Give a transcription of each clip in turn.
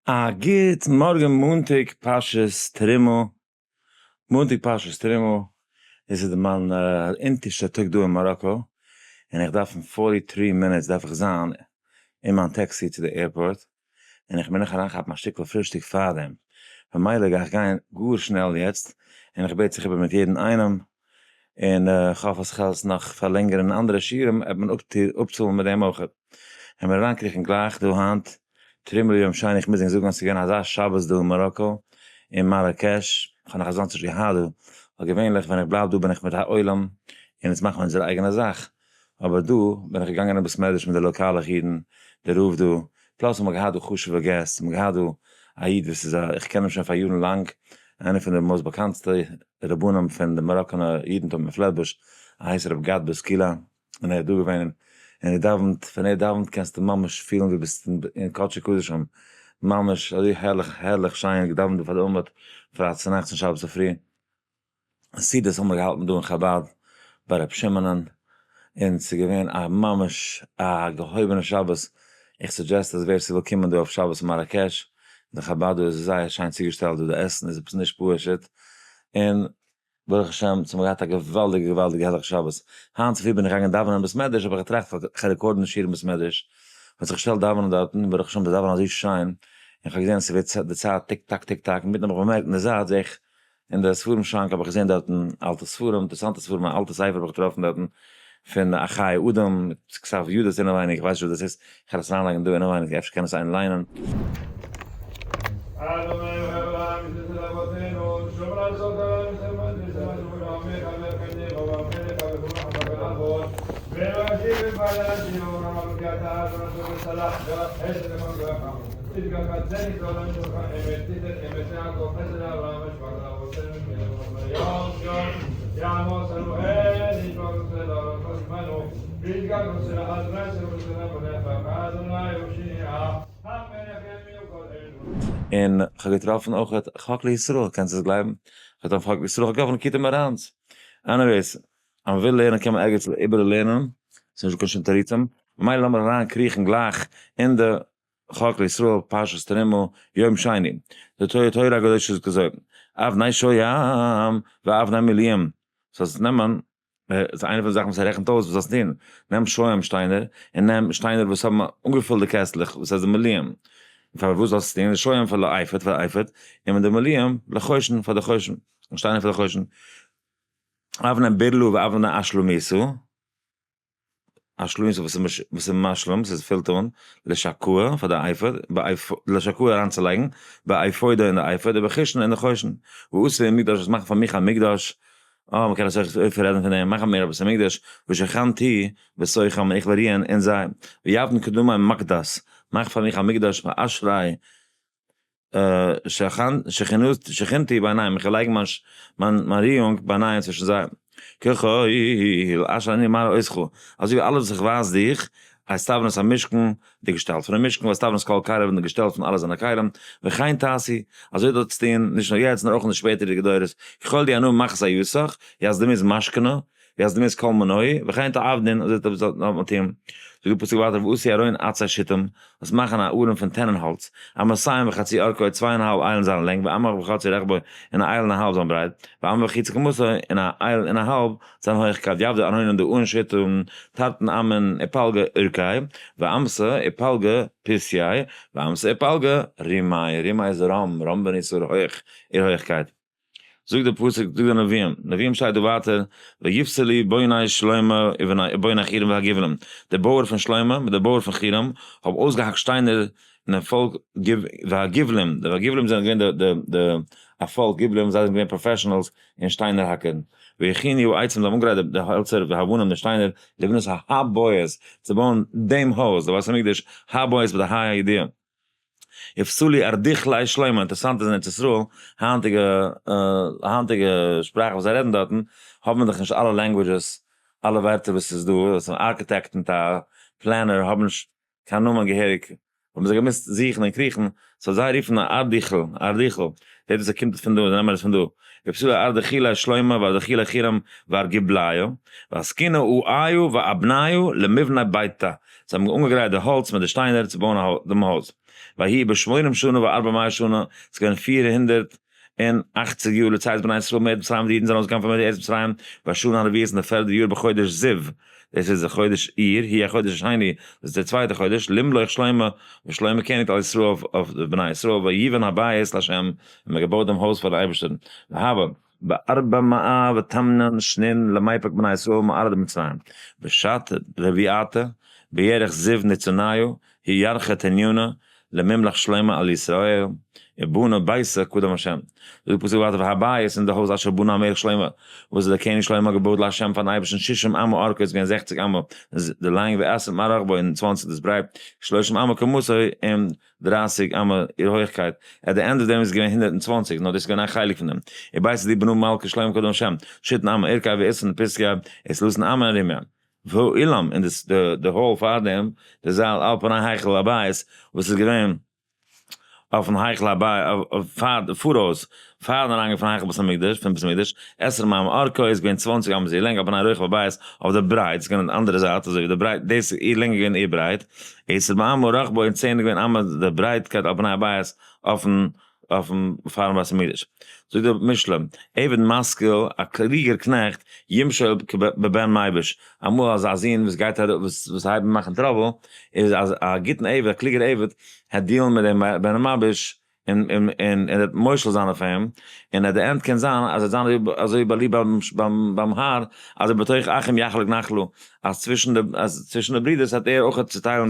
א גוט מארגן מאנטאג פרשת תרומה, מאנטאג פרשת תרומה, דאס איז מיין אונטערשטע טאג דא אין מאראקא, און איך דארף אין 43 minutes דארף איך זיין אין מיין טעקסי צו די airport, און איך מוז נאך אריינכאפן א שטיקל פרישטאג פארדעם, ממילא גיי איך גיין גאר שנעל יעצט, און איך בעט זיך איבער מיט יעדן איינעם, און איך האף אז כ'וועל עס נאך פארלענגערן אין אנדערע שיעורים וועט מען אפצאלן מיט דעם אויך. ווען מיר אריינקריכן גלייך דא היינט, תרומה ליום שני, איך מוז ענק זאגן אז ס'איז געווען אזא שבת דא אין מאראקא, אין מאראקעש, איך האב נאך אזאנס נישט געהאט דא, ווייל געווענליך ווען איך בלייב דא בין איך מיט א עולם, און אונז מאכן אונזער אייגענע זאך, אבער דא בין איך געגאנגען אין בית מדרש מיט די לאקאלע אידן, די רב דא, plus האבן מיר געהאט דא חשוב'ע געסט, מיר געהאט דא א איד וואס איז א, איך קען אים שוין פאר יארן לאנג, איינער פון די most באקאנטסטע רבנים פון די מאראקאנער אידנטום אין פלעטבוש, ער הייסט רב גד בוסקילה, און ער איז דא געווען און ער דאווענט, ווען ער דאווענט קענסטו ממש פילן ווי ביסט אין קדשי קדשים, ממש אזוי הערליך הערליך שיין געדאווענט דא פאר די עמוד פרייטאג צונאכטס און שבת צופרי. סעודות האבן מיר געהאלטן דא אין חבד ביי ר' שמעונ'ען, און ס'איז געווען א ממש א געהויבענע שבת, איך suggest אז ווער ס'וויל קומען דא אויף שבת אין מאראקעש, די חבד דא איז זייער שיין צוגעשטעלט דא, די עסן איז עפעס נישט פשוט, און ברוך השם אונז האבן געהאט א געוואלדיגע געוואלדיגע הערליכע שבת. היינט צופרי בין איך געגאנגען דאווענען אין בית מדרש האב איך געטראכט כ'גיי record ן שיעור אין בית מדרש, מ'האט זיך געשטעלט דאווענען דארטן, ברוך השם די דאווענען אזוי שיין, און כ'האב געזען אז ס'ווערט די צייט tick tock tick tock, אינמיטן האב איך באמערקט אין די זייט זעה איך אין די ספרים שאנק האב איך געזען דארטן אלטע ספרים, אינטערעסאנטע ספרים, א אלטע ספר האב איך געטראפן דארטן פון א חיי אדם מיט כתב ידות אינעווייניג, איך ווייס נישט וואס דאס איז, איך וועל עס אריינלייגן דא אינעווייניג אפשר קען עס איינער ליינען. און כ'האב געטראפן אויך חק לישראל, קענסט עס גלייבן? כ'האב געטראפן חק לישראל, כ'האב געטראפן ליקוטי מוהר"ן'ס. anyways, אז מ'וויל לערנען קען מען ערגעץ איבעראל לערנען, ס'איז נישטא קיין שום תירוצים, ממילא לאמיר אריין קריכן גלייך אין די חק לישראל פרשת תרומה יום שני, די תורה תורה הקדושה זאגט אזוי, אבני שוהם ואבני מילואים, זאלסט נעמען, איז איינע פון די זאכן וואס ער רעכנט אויס וואס זאלסט טון, נעם שוהם שטיינער, און נעם שטיינער וואס האבן אנגעפילט די קעסטלעך, וואס הייסט די מילואים, פארוואס זאלסטו טון, די שוהם פאר לאפוד פאר אפוד, און די מילואים לחושן פאר די חושן, שטיינער פאר די חושן, אבני ברלו ואבני אשלמיתא. אשלמיתא וואס איז משלים, ס'איז פילט אן, לשקוע פאר די אפוד, לשקוע אריינצולייגן, באפודה אין די אפוד, ובחושן אין די חושן. ועשו לי מקדש, וואס מאכן פאר מיך א מקדש, אה, מ'קען אסאך רעדן פון דעם, מאכן מיר א בית המקדש, ושכנתי בתוכם און איך וועל רוען אין זיי, ויבנו קדמי מקדש, מאך פאר מיך א מקדש, ואשרי שכינתי ביניהם, איך וועל לייגן מיין רואונג ביניהם צווישן זיי. ככל אשר אני מראה אותך, אזוי ווי אלעס וואס איך ווייז דיך, את תבנית המשכן, די געשטאלט פונעם משכן, ואת תבנית כל כליו, און די געשטעל פון אלע זיינע כלים, וכן תעשי, אזוי זאלסטו טון, נישט נאר יעצט, נאר אויך אין די שפעטערדיגע דורות, ככל די אנא מחסה יסך, יז דמות משכנה, ווי אז דמות כל מנוי, וכן תעבדין, אזוי זאל מען טון. זאגט די פסוק ווייטער ועשו ארון עצי שיטים, זאלסט מאכן א ארון פון טענען האלץ, אמתים וחצי ארכו, צוויי און א האלב איילן זיין לענג, ואמה וחצי רחבו, און א אייל און א האלב זיין ברייט, ואמה וחצי קומתו, און א אייל און א האלב זיין הויכקייט, ויעבדו ארון די ארון שיטים, תרתין אמין ופלגא אורכיה, ואמתא ופלגא פותיה, ואמתא ופלגא רומיה, רומיה איז רם, רם בני הויך, איר הויכקייט. זאגט דער פסוק, זאגט די נביאים, נביאים שטייט דא ווייטער, ויפסלו בוני שלמה ובוני חירם והגבלים, די בויער פון שלמה מיט די בויער פון חירם האבן אויסגעהאקט שטיינער און דעם פאלק והגבלים, די והגבלים זענען געווען די די א פאלק גבלים, זיי זענען געווען professionals אין שטיינער האקען, ויכינו העצים זיי האבן אנגעגרייט די העלצער והאבנים די שטיינער לבנות הבית, צו בויען דעם הויז, די בית המקדש, הבית מיט א ה' הידיעה. יפסלו אדריכלי שלמה, אינטערעסאנט איז אין ארץ ישראל, היינטיגע היינטיגע שפראך וואס זיי רעדן דארטן, האבן דאך נישט אלע languages, אלע ווערטער וואס איז דא, אן ארכיטעקט מיט א planner האבן נישט קיין נאמען געהעריג. האבן זיי געמוזט זוכן און קריכן, so זיי רופן א ארדיכל, ארדיכל, דאס וואס ער קומט פון דא, זיי נעמען עס פון דא, ופסולי ארדכילי שלמה וארדכילי חירם וארגיבליו, והסקינו אאיו ואבניו למבנה ביתה, זיי האבן אנגעגרייט די האלץ מיט די שטיינער צו בויען דעם הויז. ויהי בשמונים שנה וארבע מאות שנה, ס'איז געווען 480 יאר לצאת בני ישראל מארץ מצרים, די אידן זענען ארויסגעגאנגען פון ארץ מצרים, בשנה הרביעית אין די פערדע יאר בחודש זיו, דאס איז די חודש אייר, הוא החודש השני, דאס איז דער צווייטער חודש, למלוך שלמה, וואס שלמה קעניגט על ישראל אויף די בני ישראל, ויבן הבית לה', און מען האט געבויט דעם הויז פאר די אייבערשטער, והבה בארבע מאה ותמנן שנין למיפק בני ישראל מארעא דמצרים, בשת רביעתא, בירח זיו נצוניו, היא ירחא תניונא, לממלך שלמה על ישראל, ובנה ביתו קדם השם. זאגט פסוק ווייטער והבית און די הויז אשר בנה המלך שלמה, וואס דער קעניג שלמה האט געבויט לה' פארן אייבערשטן שישים אמה ארכו איז געווען 60 אמה די לענג ועשרים אמה רחבו און 20 דאס ברייט, שלושים אמה קומתו און 30 אמה איר הויכקייט, at the end of דעם איז געווען 120, נאר דאס איז געווען א חלק פון דעם. ובית די בנו מלכה שלמה קדם השם, שיתין אמה ארכו ועשרים פסגה, ותלתין אמה רומיה. והאולם און די hall פאר דעם, די זאל על פני היכל הבית, וואס איז געווען אויפן היכל הבית, פאר פאראויס, פארן אריינגיין פון היכל בית המקדש, פון בית המקדש, עשרים אמה ארכו איז געווען 20 אמה זי לענג, על פני רוחב הבית, אויף די ברייט, ס'איז געווען די אנדערע זייט, אזוי ווי די ברייט, דאס איז איר לענג געווען איר ברייט, עשרים אמה רחבו און 10 איז געווען אמה די ברייטקייט על פני הבית, אויפן פארן בית המקדש. זאגט דער משלי, עבד משכיל, א קלוגער קנעכט, ימשול בבן מייבש. אמאל אז א זון וואס גייט אראפ, וואס הייבט מאכן trouble, איז אז א גוטן עבד, א קלוגער עבד, העט deal ן מיט דעם בן מייבש, און ער וועט מושל זיין אויף אים, און at the end קען זיין אז ער וועט זיין אזוי באליבט ביים האר, אז ער בתוך אחים יחלק נחלו, אז צווישן די ברידערס האט ער אויך צוטיילן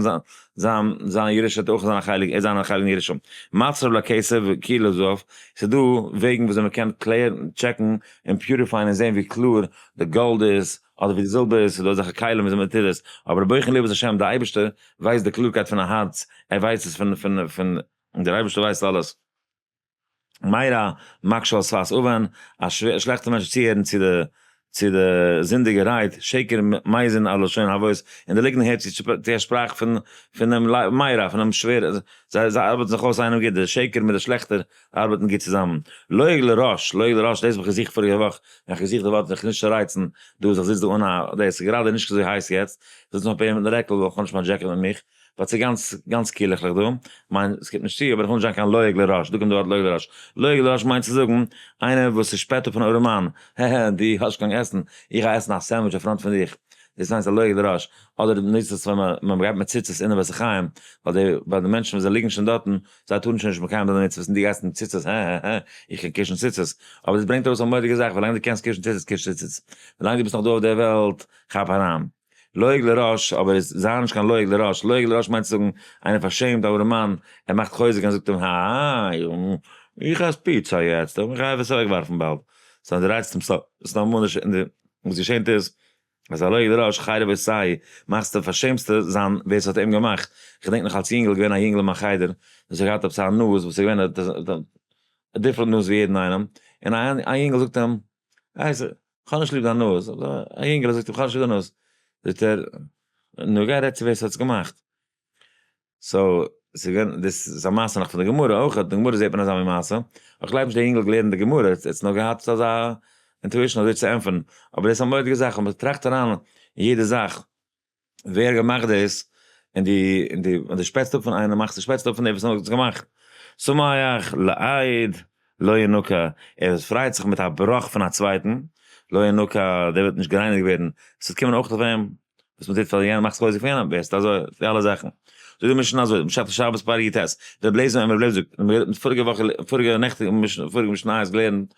זיין ירושה, האט אויך זיין חלק, ער זיין א חלק אין ירושה. מצרף לכסף כאילו זהב, ס'איז דא וועגן וואס מען קען קלערן, check ן און purify ען און זען ווי קלאר די גאלד איז, אדער ווי די זילבער איז, ס'איז דא אזעלכע כלים ווי מען טוט עס, אבער בוחן לבות השם, דער אייבערשטער ווייסט די קלארקייט פון א הארץ, ער ווייסט עס פון, דער אייבערשטער ווייסט אלעס. מרע מקשה על שפת און, א שלעכטער מענטש צוהערן צו די זינדיגע רייד, שקר מזין על לשון הבוז, און די ליגנער הערט צו די שפראך פון דעם מרע, פון דעם שווער, זיי ארבעטן זיך אויס איינעם גוט, דער שקר מיט דער שלעכטער ארבעטן גוט צוזאמען. לועג לרש, לועג לרש, דאס האב איך געזוכט פאריגע וואך, ווען איך געזוכט די ווארט זיך נישט צו רייצן, דא איז איך זיץ דא אן א, דאס איז גראדע נישט אזוי הייס יעצט, איך זיץ נאך ביי אים מיטן רעקל, ווייל איך האב נישט מיין jacket מיט מיך, ווייל ס'איז גאנץ, גאנץ קילעכליך דא, מיין, עס קומט נישט צו, אבער איך וויל נישט זיין קיין לועג לרש, דא קומט די ווארט לועג לרש. לועג לרש מיינט צו זאגן, איינער וואס איז שפעטער פון ארעמאן, הע הע, דו האסט קיין עסן, איך גיי עסן א sandwich אין front פון דיך. דאס מיינט א לועג לרש. אדער נוצט עס ווען מען גייט מיט ציצית אין די בית החיים, ווייל די מענטשן וואס זיי ליגן שוין דארטן, זיי טארן שוין נישט מקיים זיין די מצוות, און דו גייסט מיט ציצית, הע הע הע, איך קען קישן ציצית. אבער דאס ברענגט ארויס א מורא'דיגע זאך, ווילאנג דו קענסט קישן ציצית, קיש ציצית. ווילאנג דו ביסט נאך דא אויף דער וועלט, כאפ אריין. לועג לרש, אבער עס זיי נישט קיין לועג לרש. לועג לרש מיינט צו זאגן, איינער פארשעמט א ארעמאן, ער מאכט חוזק און זאגט אים, היי, איך עס פיצא יעצט, איך גיי עס אוועקווארפן באלד. so דו רייצט אים סתם אן, און די, וואס געשענט איז, אז א לועג לרש, חרב עושהו, מאכסטו, פארשעמסטו זיין ווער ס'האט אים געמאכט. איך געדענק נאך אלס יונגל, געווען א יונגל אין מיין חדר, וואס האט געהאט עפעס א נאז, וואס איז געווען א different נאז ווי יעדן איינעם, און א יונגל זאגט אים, היי, כ'האב נישט ליב דיין נאז. א יונגעלע זאגט אים, כ'האב נישט ליב דיין נאז. זאגט ער, נו גיי רעד צו ווער ס'האט עס געמאכט. so, ס'איז געווען, דאס איז א מעשה נאך פון די גמרא אויך, אין די גמרא זעט מען אזא מין מעשה. איך גלייב נישט דער יונגעל האט געלערנט די גמרא, ער האט נאר געהאט אזא intuition אזוי צו ענטפערן. אבער דאס איז א מורא'דיגע זאך, און מען טראכט אריין אין יעדע זאך, ווער האט געמאכט דאס, און די שפעטסט אפ פון איינעם, מאכסטו שפעטסט אפ פון דעם וואס האט עס געמאכט. שמח לאיד לא ינוקא, ער פרייט זיך מיט א בראך פון א צווייטן, לא ינוקא, דער וועט נישט גערייניגט ווערן, עס וועט קומען אויך אויף אים, וואס מען טוט פאר יענעם, מאכט זיך חוזק פון יענעם, ווערסטו אזוי, די אלע זאכן. זאגט די משנה אזוי, מסכת שבת פרק י"ט, רבי אליעזר אומר, רבי אליעזר זאגט, מיר האבן פאריגע וואך, פאריגע נעכט, פאריגע משנה איז געלערנט,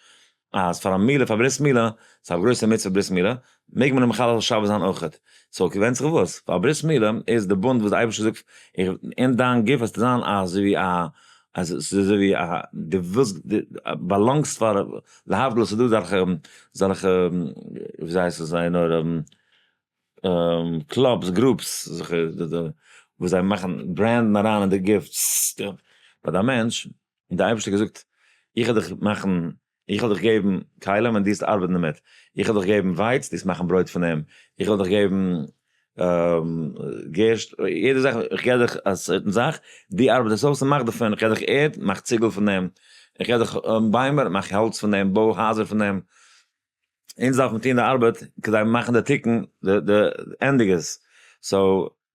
אז פאר א מילה, פאר ברית מילה, ס'איז א גרויסע מצוה ברית מילה, מעג מען מחלל שבת זיין אויכעט. so ווענדט זיך וואס, פאר ברית מילה איז די בונד וואס די אייבערשטער זאגט, איך, אין דיין גוף וועסטו זיין אזוי ווי א, אז ס'איז אזוי ווי א, דו ווילסט, דו belong סט פאר, להבדיל ס'איז דא אזעלכע, אזעלכע, ווי הייסט עס זיי נאר, clubs, groups, אזעלכע, וואס זיי מאכן brand ן אריין אין די גוף, ביי די מענטש, און די אייבערשטער האט געזאגט, איך וועל דיך מאכן, איך וועל דיך געבן כלים און דו וועסט ארבעטן דערמיט, איך וועל דיך געבן ווייץ, דו וועסט מאכן ברויט פון דעם, איך וועל דיך געבן גערשט, יעדע זאך, איך געב דיך א certain זאך, דו ארבעט עס אויס און מאך דערפון, איך געב דיך ערד, מאך ציגל פון דעם, איך געב דיך ביימער, מאך האלץ פון דעם, בוי הייזער פון דעם. אונז דארף מען טון די ארבעט כדי מאכן די תיקון, די ענדיג עס. so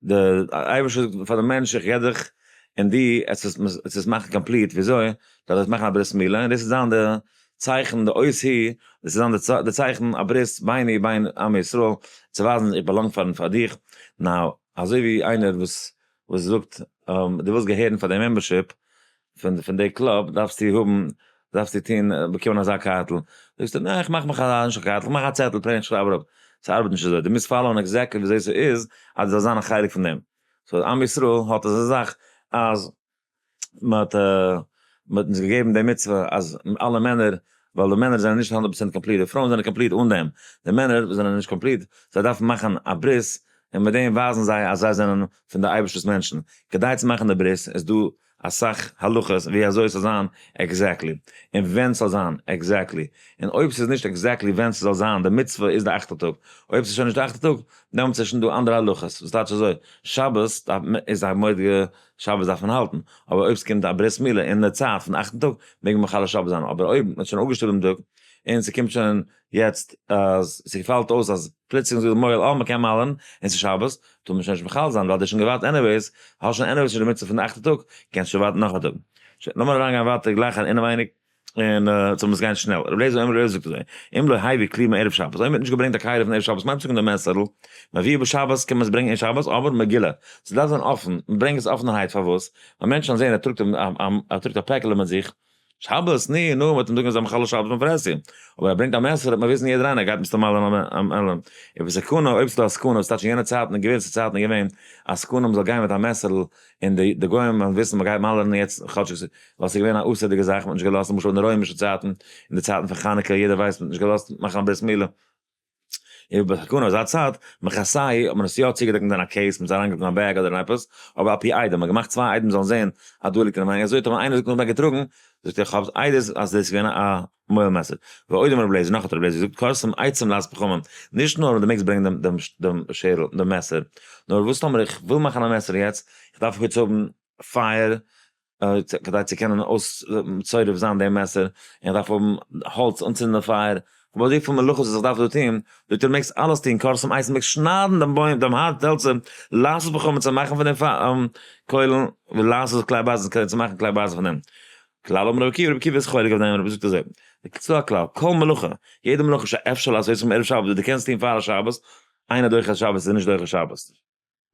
די אייבערשטער זאגט פאר די מענטש איך געב דיך און דו עס עס עס מאכן complete, וויאזוי? דורך עס מאכן א ברית מילה, און דאס איז זיין די צייכן, די אות היא, דאס איז זיין די צייכן, א ברית ביני ובין עם ישראל, צו ווייזן איך באלאנג פארן פאר דיך. now, אזוי ווי איינער וואס וואס זאגט דו ווילסט געהערן פאר די membership פון די קלאב דארפסטו האבן, דארפסטו טון באקומען אזא קארטל, זאגסטו ניין איך מאך מיך א, נישט א קארטל, איך מאך א צעטל plain איך שרייב אראפ, ס'ארבעט נישט אזוי, דו מוזט follow ען exactly וויאזוי ס'איז אז דו זאלסט זיין א חלק פון דעם. so עם ישראל האט אזא זאך אז מ'האט מ'האט אונז געגעבן די מצוה אז אלע מענער, ווייל די מענער זענען נישט 100% complete, די פרויען זענען complete אן דעם, די מענער וואס זענען נישט complete, זיי דארפן מאכן א ברית, און מיט דעם ווייזן זיי אז זיי זענען פון די אייבערשטער'ס מענטשן. כדי צו מאכן די ברית איז דא אסאך הלכות ווי אזוי ס'זאל זיין exactly, און ווען ס'זאל זיין exactly, און אויב ס'איז נישט exactly ווען ס'זאל זיין, די מצוה איז די אכטע טאג, אויב ס'איז שוין נישט די אכטע טאג, דעמאלטס איז שוין דא אנדערע הלכות, וואס טייטש אזוי, שבת איז א מורא'דיגע שבת דארף מען האלטן, אבער אויב ס'קומט א ברית מילה אין די צייט פון אכטן טאג, מעג מען מחלל שבת זיין, אבער אויב מ'האט שוין אפגעשטופט דעם טאג, און ס'קומט שוין יעצט אז ס'געפאלט אויס אז פלוצלינג זאגט די מוהל אה מ'קען מל'ן און ס'איז שבת, טאר מען שוין נישט מחלל זיין ווייל דו האסט שוין געווארט anyways, האסט שוין anyways נישט די מצוה פון די אכטע טאג, קענסט שוין ווארטן נאך א טאג. שוין, לאמיר אריינגיין ווייטער גלייך אינעווייניג און צו מוז גיין שנעל. רבי אליעזר אומר, רבי אליעזר זאגט אזוי, אם לא הביא כלי מערב שבת, אויב מ'האט נישט געברענגט א כלי פון ערב שבת מיינט צו זאגן די מעסערל, מביאו בשבת קען מען עס ברענגען אין שבת אבער מגולה, ס'דארף זיין אפן, מ'ברענגט עס אפענערהייט פארוואס? ווייל מענטשן זעען ער טראגט ער טראגט א פעקעלע מיט זיך, שבת, ני, נו, מ'וועט אים זאגן אז ער איז מחלל שבת מיט פרעסי. אבער ער ברענגט א מעסער, וועט מען וויסן יעדער איינער גייט מסתמא אלעם. אויב איז סכנה, אויב ס'איז דא א סכנה, וואס טייטש אין יענע צייטן, אין געוויסע צייטן איז געווען א סכנה מ'זאל גיין מיט א מעסערל און די גוים וועלן וויסן מ'גייט מל'ען יעצט, כאטש עס ווייל ס'איז געווען א אסור'דיגע זאך, מ'האט נישט געלאזט, למשל אין די רוימישע צייטן, אין די צייטן פון חנוכה, יעדער ווייסט מ'האט נישט געלאזט מאכן א ברית מילה. און בסכנה אזא צייט, מכסהו האט מען עס יא צוגעדעקט מיט א case, מ'האט עס אריינגעלייגט אין א bag אדער אין עפעס, אבער על פי עדים, מ'האט געמאכט צוויי עדים זאלן זען אז דא ליגט אינעווייניג, אזוי טאמער איינער זאגט נאך געטראגן, זאגט ער כ'האב עדות אז דאס איז געווען א מוהל מעסער. ועוד אמר רבי אליעזר, נאך האט רבי אליעזר געזאגט, כורתים עצים לעשות פחמים, נישט נאר דו מעגסט ברענגען דעם שערל, דעם מעסער, נאר וואס טאמער איך וויל מאכן א מעסער יעצט, איך דארף יעצט האבן פייער, כדי צו קענען אויס צורף זיין דעם מעסער, און איך דארף האבן האלץ אנצינדן די פייער, כ'האב אזויפיל מלאכות וואס איך דארף דא טון, זאגט ער מעגסט אלעס טון, כורתים עצים מעגסט שניידן דעם בוים, דעם הארט העלצער, לעשות פחמים צו מאכן פון דעם קוילן, ולעשות כלי ברזל כדי צו מאכן כלי ברזל פון דעם. כלל אמר רבי עקיבא, רבי עקיבא איז חולק אויף דעם, רבי זאגט אזוי, ס'דא א כלל, כל מלאכה, יעדע מלאכה שאפשר לעשות מערב שבת, וואס דו קענסט טון פאר א שבת, אינה דוחה שבת איז נישט דוחה שבת.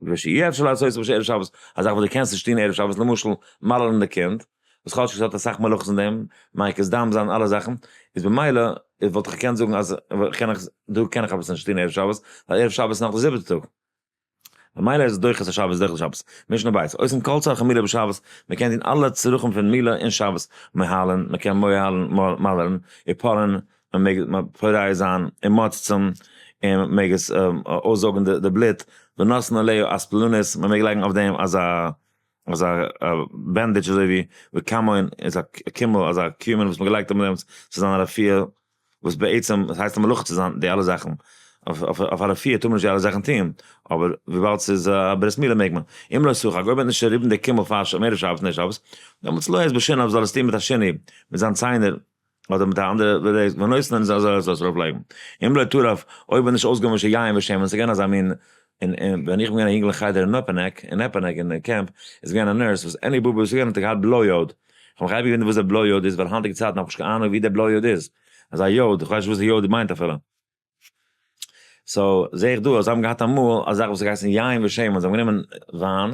ושאי אפשר לעשות בשערב שבת, א זאך וואס דו קענסט נישט טון ערב שבת, למשל, מל'ן די קינד, וואס כאטש עס האט אסאך מלאכות אין דעם, מקיז דם זיין, אלע זאכן, איז במילא, וואלט איך געקענט זאגן אז קען איך, דא קען איך עפעס נישט טון ערב שבת, ווייל ערב שבת איז נאך די זיבעטע טאג. במילא איז עס דוחה את השבת, דוחה שבת. משנה בית, עושין כל צרכי מילה בשבת, מען קען טון אלע צרכים פון מילה אין שבת, מוהלין, מען קען מוהלין, מל'ן, ופורעין, מען מעג פורע זיין און מוצצים, און מען מעג עס אויסזויגן די בלוט, ונותנין עליה אספלנית, מען מעג לייגן אויף דעם אזא אזא bandage אזוי ווי וכמון איז א קימל אזא cumin וואס מען געלייגט אויף דעם צו זיין א רפואה, וואס בעצם עס הייסט א מלאכה צו זיין די אלע זאכן, אויף א רפואה טאר מען נישט די אלע זאכן טון, אבער וויבאלד ס'איז א ברית מילה מעג מען. אם לא שחק, אויב מען האט נישט צעריבן די קימל פאר מערב שבת נר שבת, דעמאלטס לועס בשיניו זאל עס טון מיט א שיני, מיט זיין ציינער, אדער מיט א אנדערע וועג, ונותנין זאל ער עס ארויף לייגן. אם לא טרף, אויב האט נישט אויסגעמישט יין ושמן, ס'איז געווען אזא מין, און און ווען איך בין געווען א יונגל אין חדר אין נעפענעק, אין נעפענעק אין קעמפ, איז געווען א nurse וואס any בובו איז געווען האט ער געהאט בלוי יוד. איך האב מיך אייביג געוואונדערט וואס דער בלוי יוד איז, ווייל היינטיגע צייטן האב איך נישט קיין אהנונג ווי דער בלוי יוד איז. אזא יוד, איך ווייס נישט וואס די יוד מיינט אפילו. so זעה איך דא אז זיי האבן געהאט אמאל א זאך וואס האט געהייסן יין ושמן, זיי האבן גענומען וויין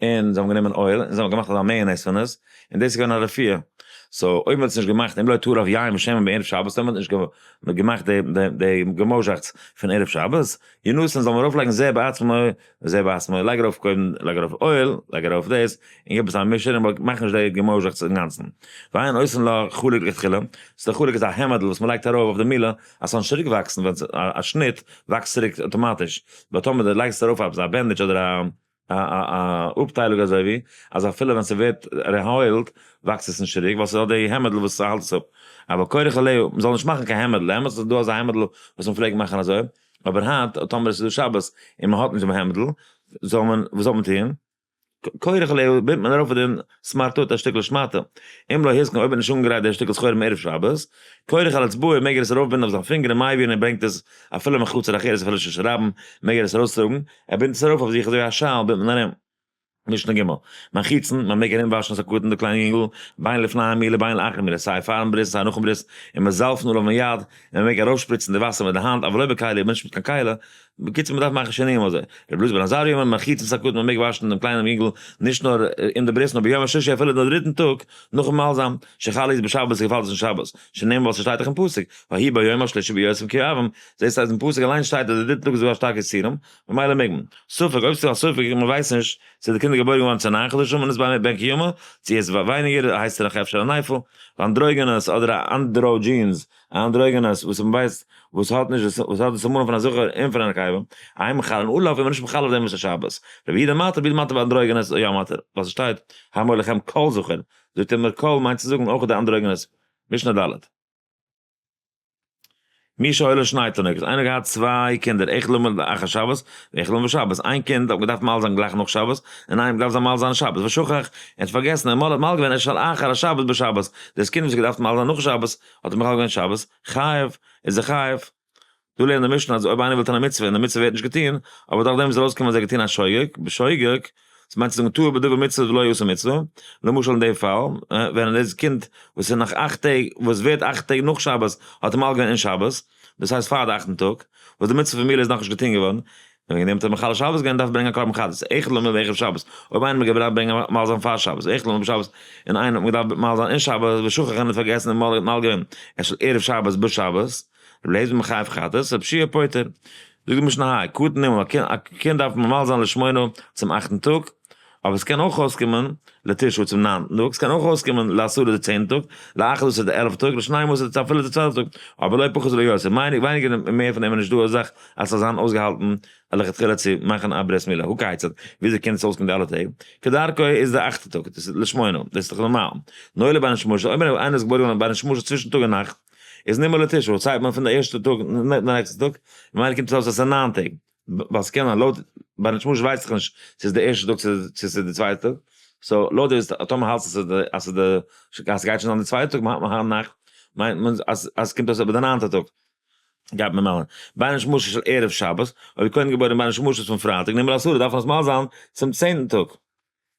און זיי האבן גענומען oil און זיי האבן געמאכט אזא mayonnaise פון עס, און דאס איז געווען א רפואה. so אויב מען האט עס נישט געמאכט אם לא טרף יין ושמן בערב שבת, אויב מען האט נישט געמאכט די געמויזשאכטס פון ערב שבת, ינתן זאל מען ארויפלייגן זה בעצמו וזה בעצמו, לייג ארויף קודם לייג ארויף oil, לייג ארויף דאס, און גיב עס א מישער און מאך נישט די געמויזשאכטס אינגאנצן. ואין עושין לה חלוק לכתחילה, ס'איז די חלוק איז א העמעדל וואס מען לייגט ארויף אויף די מילה, אז ס'זאל נישט צוריק וואקסן ווען א שניט וואקסט צוריק אטאמאטיש, but טאמער די לייגסט ארויף עפעס א bandage אדער א א אפטיילונג אזוי ווי אז אפילו ווען ס'ווערט rehealed וואקסט עס נישט צוריק ווייל ס'האט די העמעדל וואס ס'האלט עס אפ, אבל כורך עליה, מ'זאל נישט מאכן קיין העמעדל, אמת איז דא אזא העמעדל וואס מ'פלעגט מאכן אזוי. אבער היינט טאמער עס איז דא שבת און מען האט נישט דעם העמדל, זאל מען, וואס זאל מען טון? כורך עליה בינדט מען ארויף אויף דעם סמרטוט א שטיקל שמאטע, אם לא התקין אויב ער האט נישט אנגעגרייט דער שטיקל סחורה מערב שבת, כורך על אצבעו מעג ער עס ארויפבינדן אויף זיין פינגער און מביא און ער ברענגט עס אפילו מחצר אחרת אפילו רשות הרבים מעג ער עס ארויסטראגן, ער בינדט עס ארויף אויף זיך אזוי ווי א שאל בינדט מען ארום. משנה ג', מרחיצין, מען מעג ארום וואשן את הקטן די קליינע יונגל, בין לפני המילה בין לאחר מילה, סיי פארן ברית און סיי נאכן ברית, און מזלפין עליו מיד, און מען מעג ארויפשפריצן די וואסער מיט די האנט, אבל לא בכלי, אבער נישט מיט קיין כלי, בקיצור מען דארף מאכן שינויים אזוי. רבי אלעזר בן עזריה אומר מרחיצין את הקטן מען מעג וואשן דעם קליינעם יונגל נישט נאר אין די ברית נאר ביום השלישי אפילו דעם דריטן טאג נאכן מל זיין, שחל להיות בשבת ס'געפאלט עס אין שבת, שנאמר ווייל ס'שטייט דאך אין פסוק, ויהי ביום השלישי בהיותם כואבים, זעסט אז אין פסוק אליין שטייט אז די דריטע טאג איז דא א שטארקע יסורים, ממילא מעג מען. ספק, אויב ס'איז א ספק און מ'ווייסט נישט צו די קינד איז געבוירן געווארן צו 9 חדשים און איז ביי בן קיימא, צו עס איז ווייניגער הייסט ער נאך אפשר א נפל, ואנדרוגינוס אדער א androgynous, א androgynous וואס מ'ווייסט וואס האט נישט וואס האט די סימנים פון א זכר און פון א נקבה, אין מחללין עליו איז מען נישט מחלל אויף דעם וואס איז שבת. רבי יהודה מתיר, רבי יהודה מתיר ביי androgynous יא מתיר, ווייל ס'שטייט המול לכם כל זכר, זאגט ער מיר כל מיינט צו זאגן אויך די androgynous. משנה ד'. מי שהיו לו שני תינוקות, איינער האט געהאט צוויי קינדער, אחד למול לאחר שבת, ואחד למול בשבת, איין קינד האט מען געדארפט מל זיין גלייך נאך שבת, און איינעם האט געדארפט זיין מל זיין שבת, ושכח, ער האט פארגעסן, ער האט מל געווען את שלאחר השבת בשבת, דאס קינד וואס האט געדארפט מל זיין נאך שבת, האט ער מחלל געווען שבת, חייב, איז ער חייב. דא לערנט די משנה אז אויב איינער וויל טון א מצוה און די מצוה ווערט נישט געטון, אבער דורך דעם איז ארויסגעקומען אז ער האט געטון א שוגג, בשוגג, דאס מיינט צו זאגן טעה בדבר מצוה ולא עשה מצוה, למשל אין די פאל, ווען דאס קינד וואס איז נאך 8 טעג, וואס ווערט 8 טעג נאך שבת, האט ער מל געווען אין שבת, דאס הייסט פאר די אכטן טאג, וואס די מצוה פון מילה איז נאכנישט געטון געווארן, און וועגן דעם האט ער מחלל שבת געווען דארף ברענגען א קרבן חטאת, אחד למול ואחד בשבת, אויב איינער האט געדארפט ברענגען מל זיין פאר שבת, אחד למול בשבת, און איינער האט געדארפט מל זיין אין שבת, ושכח און האט פארגעסן און מל געווען, את של ערב שבת בשבת, רבי אליעזר מחייב חטאת, רבי יהושע פוטר. זאגט די משנה היי, קטן נימול, א קינד דארף מל זיין לשמונה צום אכטן טאג, אבער עס קען אויך אויסקומען לתשעה צום ניינטן טאג, עס קען אויך אויסקומען לעשרה די צענטן טאג, לאחד עשר די עלפטע טאג, לשנים עשר אפילו די צוועלפטע טאג, אבער לא פחות ולא יותר, ווייניגער און מער פון דעם איז נישט דא א זאך אז ס'זאל זיין אויסגעהאלטן לכתחילה צו מאכן א ברית מילה, הא כיצד, וויאזוי קען עס אויסקומען די אלע טעג? כדרכו איז די אכטע טאג, דאס איז לשמונה, דאס איז דאך נארמאל. נולד בין השמשות, אויב איינער איז געבוירן געווארן בין השמשות צווישן טאג און נאכט, איז נימול לתשעה, ציילט מען פון די ערשטע טאג די נעקסטע טאג, ממילא קומט עס אויס אז עס איז 9 טעג, ווייל ס'קען זיין לויט בין השמשות ווייס איך נישט צו ס'איז די ערשטע טאג צו ס'איז די צווייטע טאג, so לויט די טאמער האלטסט אז ס'איז די אז ס'גייט שוין זיין די צווייטע טאג היינט נאכט, מיינט מען אז אז ס'קומט אויס אבער די ניינטע טאג גייט מען מל'ן. בין השמשות של ערב שבת, אויב קודם געבוירן בין השמשות פון פרייטאג נימול לעשרה דארף מען עס מל זיין צום צענטן טאג.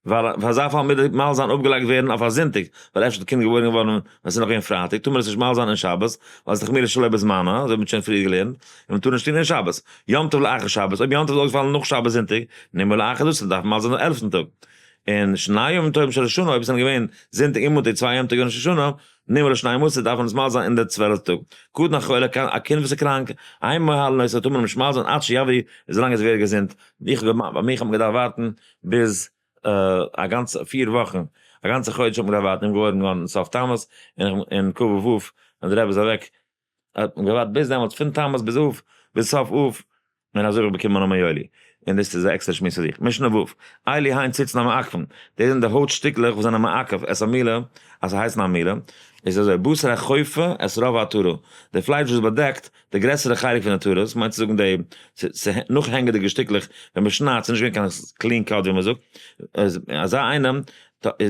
ווייל אויף אזא פאל מוז די מל זיין אפגעלייגט ווערן אויף א זונטאג, ווייל אפשר איז די קינד געבוירן געווארן ווען עס איז נאך געווען פרייטאג, טאר מען עס נישט מל זיין אין שבת, ווייל עס איז דאך מילה שלא בזמנה, אזוי האט מען שוין פריער געלערנט, און מען טאר נישט טון אין שבת. יום טוב לאחר שבת, אויב יום טוב איז אויסגעפאלן נאך שבת זונטאג, נימול לאחד עשר, דארף מען מל זיין דעם עלפטן טאג. און שני ימים טובים של ראש השנה, אויב עס זענען געווען זונטאג און מאנטאג צוויי יום טוב ראש השנה, נימול לשנים עשר, דארף מען עס מל זיין אין די צוועלפטע טאג. קטן החולה, א קינד וואס איז קראנק, אין מוהלין אותו, טאר מען אים נישט מל זיין עד שיבריא, וויזאלאנג עס ווערט געזונט. איך האב ביי מיך האט מען געדארפט ווארטן ביז א גאנצע 4 וואכן, א גאנצע חודש האט מען געדארפט ווארטן, איך בין געבוירן געווארן סוף תמוז, און אין כ"ו אב ווען דער רבי איז אוועק, האט מען געווארט ביז דעמאלטס, פון תמוז ביז אב, ביז סוף אב, און אזוי האב איך באקומען מיין נאמען יואלי, און דאס איז א עקסטערע שמועס פאר זיך. משנה ו', אלו הן ציצין המעכבין, דאס זענען די הויט שטיקלעך וואס זענען מעכב את המילה, אז ס'הייסט א מילה, איז אזוי, בשר החופה את רוב העטרה, די פלייש וואס באדעקט די גרעסערע חלק פון די עטרה, מיינט צו זאגן די נאכהענגעדיגע שטיקלעך ווען מען שניידט, ס'איז נישט געווען קיין clean cut ווי מען זאגט, אזא איינעם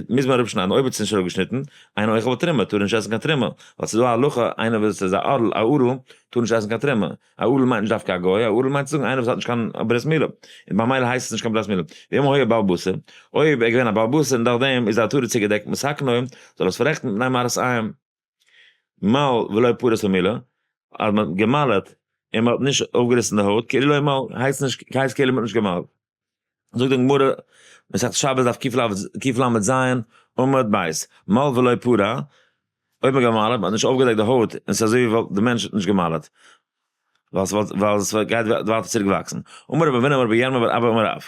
מוז מען אראפשניידן, אויב האט עס נישט אראפגעשניטן, אינו אוכל בתרומה, טאר ער נישט עסן קיין תרומה, ווייל ס'איז דא א הלכה, איינער וואס איז א ערל, א ערל, טאר נישט עסן קיין תרומה, א ערל מיינט נישט דווקא א גוי, א ערל מיינט צו זאגן איינער וואס האט נישט קיין ברית מילה, און במילא הייסט עס נישט קיין ברית מילה. ואם היה בעל בשר, אויב ער איז געווען א בעל בשר און דורך דעם איז די עטרה צוגעדעקט מתקנו, זאל עס פאררעכטן מפני מראית עין. מל ולא פרע את המילה, אז מען האט געמל'עט און מען האט נישט אויפגעריסן די הויט, כאילו לא מל, הייסט נישט, הייסט כאילו מען האט נישט געמל'ט. זאגט די גמרא, מסכת שבת דף קל"ז, עמוד ב', מל ולא פרע, אויב מען געמל'עט, מען האט נישט אויפגעדעקט די הויט, און ס'איז אזוי ווי וואלט די מענטש נישט געמל'עט, ווייל עס גייט ווייטער צוריק וואקסן. אמר רבי אבינא אמר רבי ירמיה בר אבא אמר רב,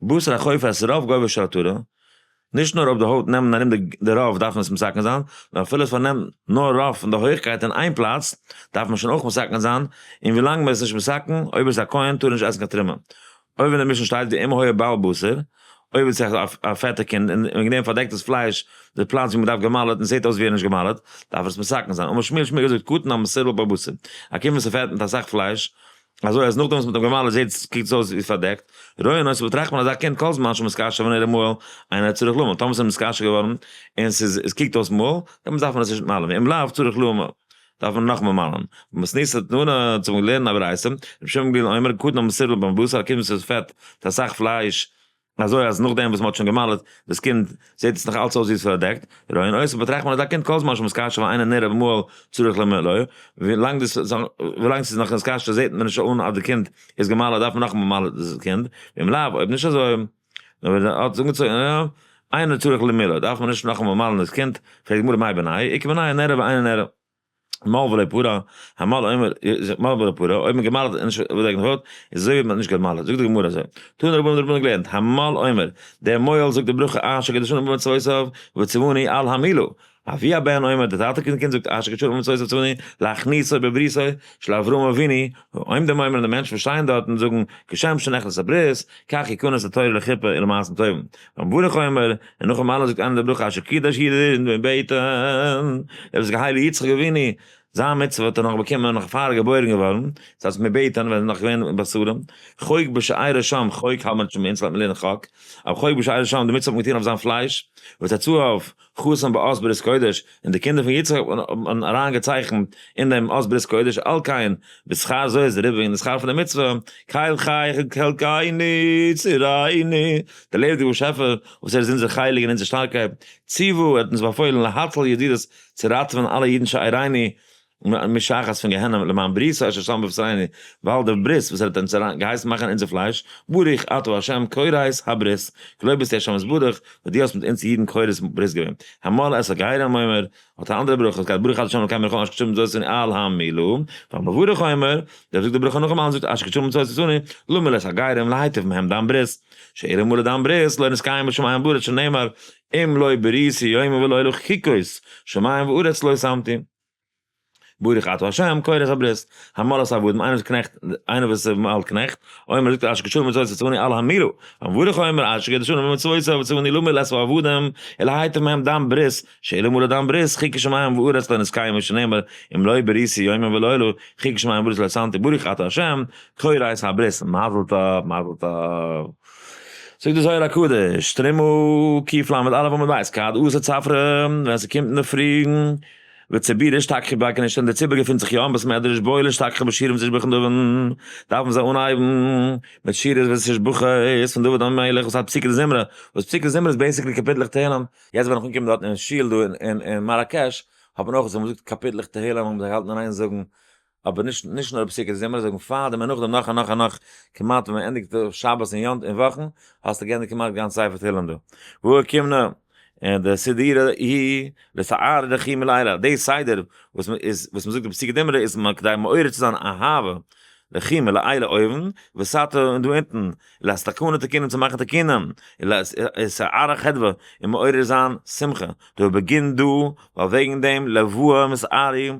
בשר החופה את רוב גובה של העטרה, נישט נאר אויב די הויט נעמען ארום די רוב דארף מען עס מתקן זיין, נאר אפילו עס פארנעמט נאר רוב פון די הויכקייט אין איין פלאץ, דארף מען שוין אויך מתקן זיין, און ווילאנג מען איז נישט מתקן, אויב עס איז א כהן טאר ער נישט עסן קיין תרומה. אויב אין די משנה שטייט ואם היה בעל בשר, אויב איז עס א פעטע קינד און וועגן דעם פארדעקט דאס פלייש די פלאץ ווי מען דארף געמל'עט און זעט אויס ווי ער איז נישט געמל'עט, דארף ער עס מתקן זיין. אמר שמואל, שמואל האט געזאגט, קטן המסורבל בבשר, א קינד וואס איז פעט מיט אסאך פלייש. אזוי אז נאכדעם וואס מ'האט אים גע'מל'ט זעהט עס קוקט עס אויס ווי פארדעקט, רואין אותו באטראכט מען אזא קינד כל זמן שמתקשה ונראה מהול אינו צריך לימול, טאמער ס'איז נתקשה געווארן און ס'איז עס קוקט אויס מהול, דעמאלטס דארף מען עס נישט מל'ן, ואם לאו צריך לימול דארף מען נאכאמאל מל'ן. במתניתא תנא צו לערנען א ברייתא, רבי שמעון בן גמליאל אומר קטן המסורבל בבשר, א קינד וואס איז פעט מיט אסאך פלייש, אזוי אז נאכדעם וואס מ'האט שוין גע'מל'ט דאס קינד זעט עס נאך אלץ אויס ווי עס איז פארדעקט, רואין אותו באטראכט מען אזא קינד כל זמן שמתקשה ואינו נראה מהול צריך למולו, ווילאנג דאס ווילאנג ס'איז נאך נתקשה זעט מען נישט אן אז די קינד איז גע'מל'ט דארף מען נאכאמאל מל'ן דאס קינד, ואם לאו אויב נישט אזוי נאר ווען ער האט עס אנגעצויגן אינו צריך למילה דארף מען נישט נאכאמאל מל'ן דאס קינד, פרעגט די גמרא מאי בינייהו, איכא בינייהו נראה ואינו נראה. מל ולא פרע, המל אומר, מל ולא פרע, אויב מען געמל'ט און נישט באדעקט די הויט, איז אזוי ווי מען האט נישט געמל'ט. זאגט די גמרא אזוי, תנו רבנן די רבנן געלערנט, המל אומר, דער מוהל זאגט די ברכה אשר קדשנו במצוותיו וציוונו על המילה. אבי הבן אומר, דער טאטע פון קינד זאגט אשר קדשנו במצוותיו וציוונו להכניסו בבריתו של אברהם אבינו, העומדים אומרים די מענטשן וואס שטייען דארט און זאגן כשם שנכנס הברית, כך יכנס לתורה לחופה ולמעשים טובים. והמברך אומר, און נאכן מל'ן זאגט איינער די ברכה אשר קידש אידן בבטן, ער איז געהיילט יצחק אבינו, זיין מצוה האט ער נאך באקומען נאך פאר ער איז געבוירן געווארן, דאס הייסט מבטן ווען ער איז נאך געווען אין בשרים, חוק בשארו שם, חוק האלט מען נישט ביי אונז לייט מיר לערנען חק, אבער חוק בשארו שם, די מצוה האט מען געטון אויף זיין פלייש, וצאצאיו חתם באות ברית קודש, און די קינדער פון יצחק האט מען אריין געצייכנט אין דעם אות ברית קודש, על כן, בשכר זאת דעריבער וועגן די שכר פון די מצוה, קל חי חלקנו צורנו, דער לעבעדיגער באשעפער וואס ער איז אונזער חלק און אונזער שטארקייט, ציוה, ער האט אונז באפוילן להציל ידידות צו ראטעווען אלע אידן שאירינו משחת פון גיהנום למען בריתו אשר שם בבשרינו, ווייל דער ברית וואס ער האט אונז געהייסן מאכן אין אונזער פלייש, ברוך אתה ה' כורת הברית, געלויבט ביסטו השם יתברך וואס דו האסט מיט אונז אידן כורת ברית געווען. המל את הגרים אומר, האט א אנדערע ברכה, עס גייט ברוך אתה ה' אלקינו מלך העולם אשר קדשנו במצוותיו וצונו על המילה, והמברך אומר, דער וואס זאגט די ברכה נאכאמאל און זאגט אשר קדשנו במצוותיו וצונו, למול את הגרים להיטיב מהם דם ברית, שאלמלא דם ברית לא נתקיים בשמים ובארץ שנאמר אם לא בריתי יומם ולילה חוקות שמים וארץ לא שמתי. ברוך אתה ה' כורת הברית, המל את העבדים, איינער וואס קנעכט, איינער וואס איז מל קנעכט, אומר זאגט ער אשר קדשנו במצוותיו וצונו על המילה, המברך אומר אשר קדשנו במצוותיו וצונו למול את העבדים, ולהיטיב מהם דם ברית, שאלמלא דם ברית חוקות שמים וארץ לא נתקיימו שנאמר אם לא בריתי יומם ולילה חוקות שמים וארץ לא שמתי ברוך אתה ה' כורת הברית, מזל טוב מזל טוב. זאגט די זוהר הקדוש, תרומה קל"א עמוד ב', כד אתא צפרא, ווען ס'קומט אינדערפרי, וציבורא אשתכחא בי כנישתא און דער ציבור געפינט זיך יא אין בית מדרש בעי לאשתכחא בשירה ותשבחות דוד, דארפן זיי אנהייבן מיט שירות ותשבחות פון דוד המלך וואס הייסט פסוקי דזמרה, וואס פסוקי דזמרה איז basically קאפיטלעך תהלים, יעצט ווען איך אנגעקומען דארטן אין שול דא אין מאראקעש האט מען אויך זיי האבן געזאגט קאפיטלעך תהלים האבן זיי געהאלטן אין איין זאגן, אבער נישט נישט נאר פסוקי דזמרה זאגן פארדעם און נאכדעם נאך און נאך און נאך, כמעט ווען מען ענדיגט שבת און יום ט און וואכן האסטו געענדיגט כמעט גאנץ ספר תהלים דא. והא אוקימנא און די סידורא היא לתער רחימא לעילא, די סדר וואס מען איז וואס מען זאגט די פסוקי דזמרה איז כדי מעורר צו זיין אהבה רחימא לעילא אויבן, ותתא און דא אונטן, לאתקנא תיקונים צו מאכן תיקונים, ולאתערא חדוה און מעורר זיין שמחה, דהא בגין דא, ווייל וועגן דעם לוה מתערי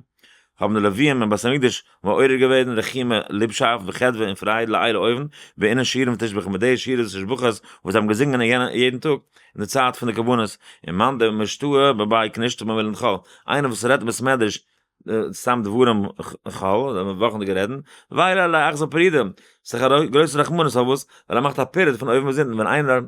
האבן די לוויים אין בית המקדש מעורר געווען רחימא ליבשאפט וחדוה און פרייד לעילא אויבן, באינון שירין ותשבחין מיט די שירות ותשבחות וואס זיי האבן געזינגען יעדן טאג אין די צייט פון די קרבנות, און מאן דמשתעי בבי כנישתא במילין דחול, איינער וואס רעדט אין בית מדרש סתם דברים חול, וואכנדיגע רעדן, ווייל ער אכזר פרידה, ס'איז א גרויסע רחמנות פארוואס? ווייל ער מאכט א פירוד פון אויבן ביז אונטן, ווען איינער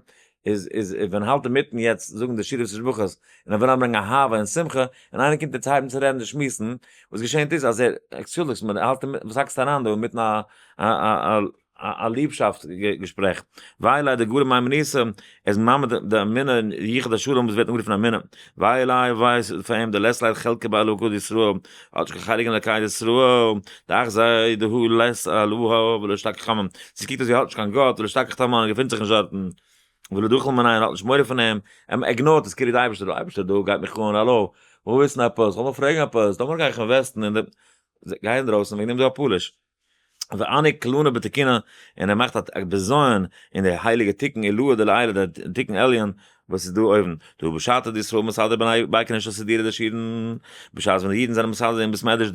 איז איז ווען האלט אינמיטן יעצט זאגן די שירות ותשבחות און ער וויל אריינברענגען אהבה און שמחה, און איינער קומט יעצט הייבן צו רעדן און שמועסן, וואס געשענט איז אז ער, עקסטשולדיגט מיר, ער האלט אינמיטן, וואס האקסטו אריין דא אינמיטן א א א ליבשאפט געשפרעך, ווייל איי די גרים מימנותא, ער איז מעמיד די אמונה אין יחוד השלום וואס ווערט אנגערופן אמונה, ווייל איי וויי פאר אים דלית ליה חלקא באלקא דישראל, האט נישט קיין חלק אין אלקי ישראל, דאחזי דהא לית אלהא ולא אשתכח חמם, ס'קוקט אויס ווי ער האט נישט קיין גאט, ולא אשתכח תמן, ער געפינט זיך נישט דארטן, ולא דחיל מיניה, ער האט נישט מורא פון אים, ער ignore ט עס כאילו די אייבערשטער דא, אייבערשטער דא גייט מיך אן, האלא, כ'וויל וויסן עפעס, כ'וויל נאר פרעגן עפעס, טאמער גיי איך invest ן אין די, גיי אינדרויסן וועגן דעם איז דא א פאליש. ועניק קלונא בתיקונא, און ער מאכט א בזיון אין די הייליגע תיקון עילאה דלעילא, די תיקון עליון וואס איז דא אויבן, דהא בשעתא דישראל מסדר בני בי כנישתא סידורא דשירין, בשעת ווען די אידן זענען מסדר אין בית מדרש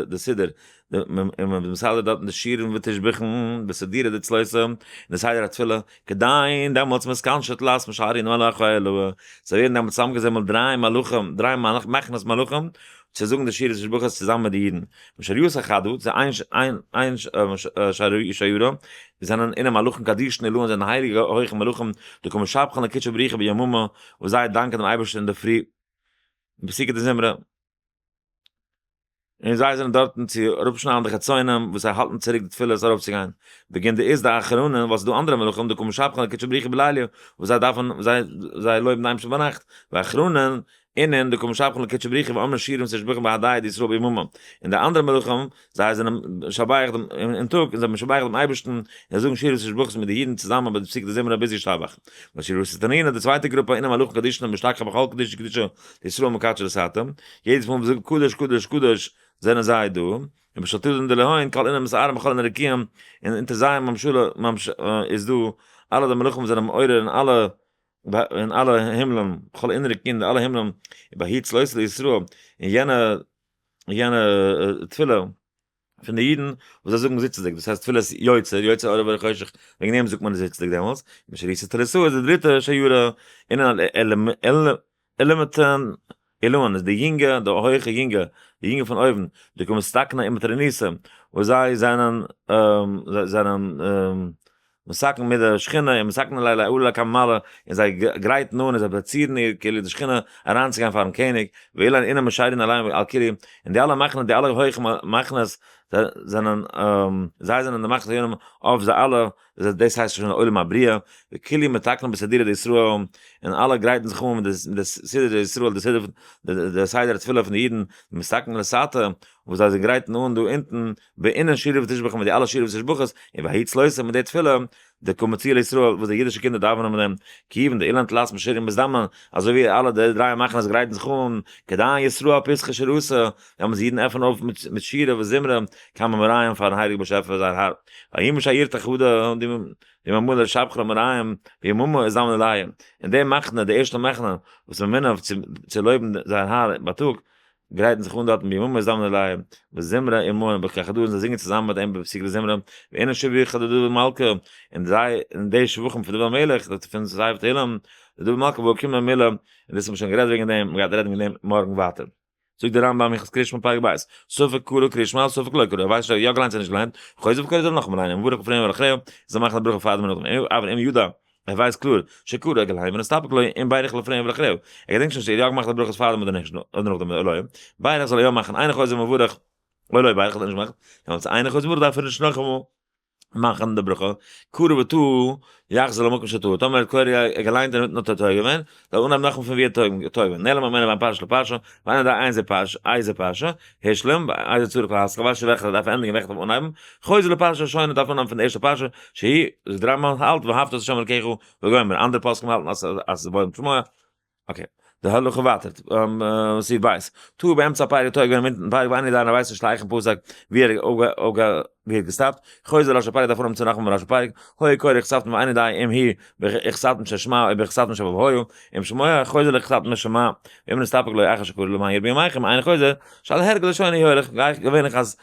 די סידור, און מען איז מסדר דארטן די שירין ותשבחין בסידורא דצלותא, און די סדר התפילה, כדין דעמאלטס מתכנשי תלת משרין מלאכי עילאה, זיי ווערן דעמאלטס צוזאמגעזעמלט דריי מלאכים, דריי מחנות מלאכים. צו זאגן די שירות ותשבחות צוזאמען מיט די אידן. משריות החדא, צו איין שיירה, זענען אינעם מלאכים קדישין עילאין זענען הייליגע הויכע מלאכים, דקא משבחין לקודשא בריך הוא ביממא, וואס זיי דאנקען דעם אייבערשטן אינדערפרי בפסוקי דזמרה. און זיי זענען דארטן צו אראפשניידן די חצונים וואס זיי האלטן צוריק די תפילות ארויפצוגיין, בגין דאיז די אחרונים ווייל ס'איז דא אנדערע מלאכים דקא משבחין לקודשא בריך הוא בליליא וואס זיי דארפן זיי זיי לויבן די אייבערשטן ביינאכט, ואחרונים אינון דקא משבחין לקודשא בריך הוא ואמרין שירים ותשבחין בהדיה דישראל ביממא, און די אנדערע מלאכים זיי זענען משבח דעם אין טאג און זיי משבח דעם אייבערשטן און זיי זאגן שירות ותשבחות מיט די אידן צוזאמען ביי די פסוקי דזמרה ביז ישתבח. ושירות תנינא די צווייטע גרופע אינון מלאכים קדישין משתכח בכל קדושה קדושה דישראל מקדשא לתתא, יעדעס מאל מ'זאגט קדוש קדוש קדוש זענען זיי דא, און בשלטונא דלהון כל אינון מתערין בכל אינון רקיעים, און אונטער זייער ממשלה איז דא אלע די מלאכים זענען מעורר אין אלע אין אלע הימלען, בכל אינון רקיעים די אלע הימלען, ובהאי צלותא דישראל, און יענע יענע תפילה פון די אידן וואס זיי זאגן זיצנדיג, דאס הייסט תפילת יוצר, יוצר אור ובורא חושך, וועגן דעם זאגט מען עס זיצנדיג דעמאלטס, משריתא תליתאה איז די דריטע שיירה, און עלימתן עילאין איז די יונגע, די הויכע יונגע, די יונגע פון אויבן, די קא מתתקנא עם מטרוניתא, וואס זיי זענען זענען מתקן מיט די שכינה און מתקנא ליה לעלא לקמי מעלה, און זיי גרייטן אן און זיי פלאצירן איר כאילו די שכינה אריינצוגיין פארן קעניג, ואילין אינון משיירין עליהון על כולהו, און די אלע מחנות די אלע הויכע מחנות זענען זיי זענען די מחנות עליונים אויף זיי אלע, דאס הייסט שוין עולם הבריאה, וכולהו מתקנין בסידורא דישראל, און אלע גרייטן זיך אן מיט די סידור דישראל, די סידור די סדר התפילה פון די אידן, מתקנין לתתא, וואס זיי גרייטן אן דא אונטן, באינון שירה ותשבחות מיט די אלע שירה ותשבחות, און וההיא צלותא מיט די תפילה, דקא מצלו ישראל וואס די אידישע קינדער דאווענען מיט דעם, כיוון דאילן תלת משיירין מזדמן, אזוי ווי אלע די דריי מחנות גרייטן זיך אן, כדאין ישראל פתחו שירתא, דעמאלטס אידן עפענען אויף מיט שירה וזמרה קמי מרעים פארן הייליגן באשעפער זייער האר, ויהי משיירתא חדא, די ממלא שבחא למרעים, ביממא איז זמן עליה, און די מחנה, די ערשטע מחנה, וואס ממנה אויף צו לויבן זייער האר בייטאג, גרייטן זיך אן דארטן ביממא איז זמן עליה, וזמרה עמהן בכחדא און זיי זינגען צוזאמען מיט אים בפסוקי דזמרה, ואינון שבחי דדוד מלכא, און זיי, און די שבחים פון דוד המלך, פון ספר תהילים, דדוד מלכא והקימה מילה, און דאס האט מען שוין גערעדט וועגן דעם, מען גייט רעדן וועגן דעם מארגן ווייטער. זאגט דער רמב ם הלכות קריאת שמע פרק ב', ספק קרא קריאת שמע ספק לא קרא, ער ווייסט נישט אויב ער יא געליינט צו נישט געליינט, חוזר וקורא זאל ער נאכאמאל ליינען, ומברך לפניה ולאחריה, זאל מאכן די ברכה פארדעם און נאכדעם, אבל אם ידע, ער ווייסט קלאר, שקרא ער געליינט ונסתפק לו אם בירך לפניה ולאחריה, ער געדענקט שוין נישט צו ער יא געמאכט די ברכות פארדעם אדער נישט, אדער נאכדעם, או לא בירך זאל ער יא מאכן, אינו חוזר ומברך, או לא בירך האט ער נישט געמאכט, דעמאלטס אינו חוזר ומברך דארף ער נישט נאכאמאל. מאכן די ברכה, קרא וטעה יחזור למקום שטעה, טאמער האט קורא געליינט און האט טועה געווען, זאל אנהייבן נאכאמאל פון ווי ער האט טועה געווען, נעלם ממנו בין פרשה לפרשה, ואינו יודע איזה פרשה, איזה פרשה, השלים, ואיזה צריך להתחיל, ווייסט נישט וועלכע דארף ענדיגן וועלכע דארף אנהייבן, חוזר לפרשה הראשונה דארף אנהייבן פון די ערשטע פרשה, שהיא, זאגט די רמב ם האלט ואהבת את ה' אלקיך וגומר, אנדערע פוסקים האלטן אז ס'איז והיה אם שמוע, okay, די הלכה ווייטער, סעיף ב', טעה באמצע הפרק טועה געווען אינמיטן פרק ואינו יודע ווייסט נישט להיכן פסק ווי ער ווי ער האט געסטאפט, חוזר לראש הפרק דארף אנהויבן צו נאכאמאל מראש הפרק, היה קורא הכתבתם ואינו יודע אם היא הכתבתם של שמע או בהכתבתם של והיה אם שמוע חוזר להכתבתם של שמע, ואם נסתפק לו אחר שקרא למען ירבו ימיכם אינו חוזר, שעל הרגל לשונו הולך, געווענליך אז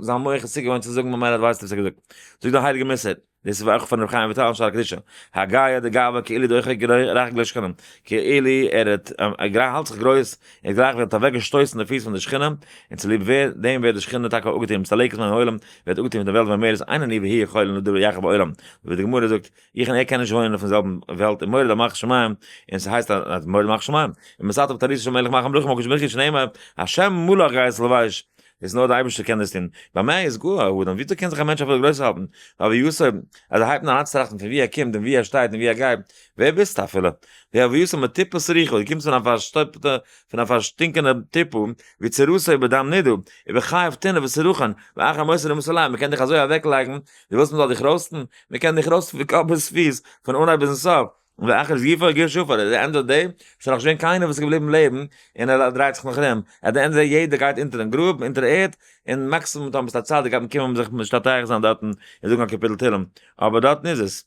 זיין מח איז צוגעוואוינט צו זאגן ממילא ווייסט ער וואס ער האט געזאגט. זאגט דער הייליגער מוסר. דאס איז אויך פון רבי חיים וויטאל אין שערי קדושה, הגאיה די גאווה כאילו דוחק רחג לשכנים, כאילו ער האט ער האלט זיך גרויס, ער גלייך ווערט אוועק געשטויסן די פיס פון די שכינה, און צוליב ווער דעם ווערט די שכינה טאקע אפגעטון, מסתלקת מן העולם, ווערט אפגעטון פון די וועלט ואומרת אין אני והוא יכולין לדור יחד בעולם, ווי די גמרא זאגט, איך און ער קענען נישט וואוינען אויפן זעלבן וועלט, און מורד על מלכות שמים, און ס'הייסט אז מורד על מלכות שמים, און מסתתר בתעלותו של מלך מלכי המלכים הקדוש ברוך הוא שנאמר, השם מלך גייס לבש, איז נאר די אייבערשטער קען דאס טון, במה יתגאה האדם, וויאזוי קען זיך א מענטש אפילו גרויס האלטן, ווייל ויוסף, אז ער הייבט אן אריינצוטראכטן פון וואו ער קומט און וואו ער שטייט און וואו ער גייט, ווער ביסטו אפילו? והויתו מטיפה סרוחה, דו קומסט פון א פארשטויבטע, פון א פארשטינקענע טיפה, ווי צורתו בדם נידה, ובחייו טינוף וסרחון, ואחר מותו נמאס עליו, מען קען דיך אזוי אוועקלייגן, דו ווילסט מען זאל דיך roast ן? מען קען דיך roast ן פון קאפ ביז פיס, פון אנהייב ביזן סוף. ואחר גופו גוף שפר, at the end of day, ס'איז נאך נישט געווען קיינער וואס איז געבליבן לעבן, און ער דרייט זיך נאך ארום, at the end of day יעדער גייט אונטערן גרוב, אונטער ערד, און מאקסימום טאמער ביסט א צדיק גייט מען קומען זיך משתטח זיין דארטן און זאגן א קאפיטל תהילים, אבער דארטן איז עס.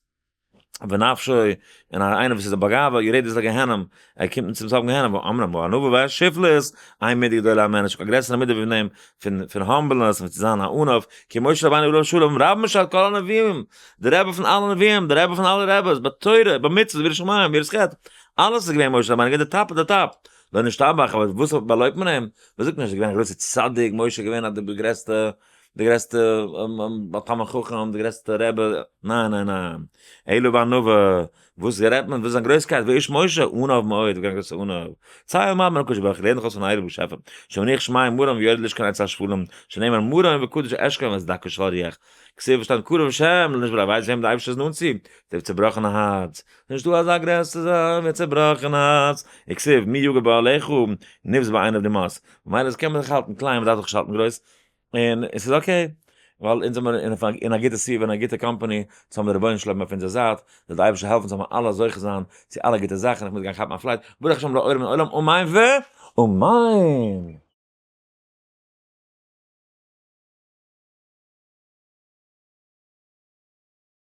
ונפשו, און איינער וואס איז א בעל גאווה, יורדת לגיהנום, ער קומט צום סוף גיהנום, ואמנם הענווה והשפלות, אין מידה גדולה הימנה, נישט קיין גרעסערע מידה ווי דעם פון humbleness, פון צו זיין א עניו, כי משה רבינו עליו השלום, רבן של כל הנביאים, דער רבי פון אלע נביאים, דער רבי פון אלע רבי'ס, בתורה, במצוות, ביראת שמים, ביראת חטא, אלעס איז געווען משה רבינו, געווען די top of the top. לא נשתבח, אבער וואס באלויבט מען אים? מען זאגט נישט ער איז געווען א גרויסע צדיק, משה איז געווען א די גרעסטע, די גרעסטע תלמיד חכם, די גרעסטע רבי, ניין ניין ניין, אלא בענווה, וואס רעדט מען, וואס איז זיין גרויסקייט, ואיש משה, עניו מאוד, געווען א גרויסע עניו, צא ולמד מן הקדוש ברוך הוא, לערן דיך אויס פון הייליגן באשעפער, שמניח שמים מרום ויורד לשכון אצל השפלים, שנאמר מרום וקדוש אשכון ואת דכא של רוח, כתיב וואס שטייט קרוב השם לנשברי, ווייסט וועם די אייבערשטער איז נאנט צו, די צעבראכענע הארץ, נישטא אזא גרעסערע זאך ווי א צעבראכענע הארץ, וכתיב מי יגור באהלך נבזה בעיניו נמאס, ממילא עס קען מען זיך האלטן קליין, מען דארף זיך נישט האלטן גרויס, און עס איז okay, ווייל אונז זעמיר אין א גוטע סביבה, אין א גוטע קאמפאני, אונז האבן די רבונו של עולם אויף אונזער זייט, זאל די אייבערשטער העלפן זאל מיר אלע זוכה זיין צו אלע גוטע זאכן, איך מוז גיין כאפן א flight, ברוך השם לעולם עולם אמן ואמן!